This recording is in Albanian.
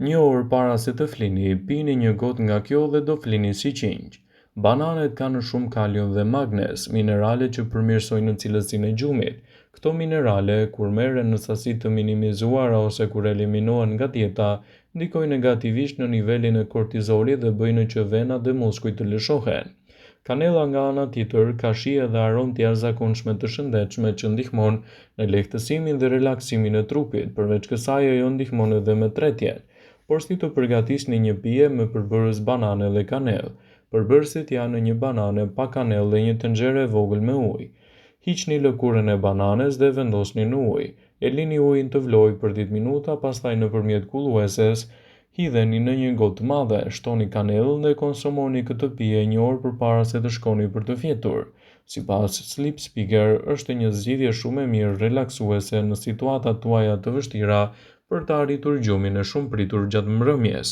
Një orë para se të flini, pini një gotë nga kjo dhe do flini si qingj. Bananet kanë shumë kalium dhe magnez, minerale që përmirësojnë cilësinë e gjumit. Këto minerale, kur merren në sasi të minimizuara ose kur eliminohen nga dieta, ndikojnë negativisht në nivelin e kortizolit dhe bëjnë që venat dhe muskujt të lëshohen. Kanella nga ana tjetër ka shije dhe aromë të jashtëzakonshme të shëndetshme që ndihmon në lehtësimin dhe relaksimin e trupit. Përveç kësaj ajo ndihmon edhe me tretjen. Por si të përgatisni një pije me përbërës banane dhe kanellë? Përbërësit janë një banane, pak kanellë dhe një tenxhere e vogël me ujë. Hiqni lëkurën e bananes dhe vendosni në ujë. E lini ujin të vlojë për 10 minuta, pastaj nëpërmjet kullueses hidheni në një gotë të madhe, shtoni kanellën dhe konsumoni këtë pije një orë përpara se të shkoni për të fjetur. Sipas Sleep Speaker, është një zgjidhje shumë e mirë relaksuese në situatat tuaja të vështira për të arritur gjumin e shumëpritur gjatë mbrëmjes.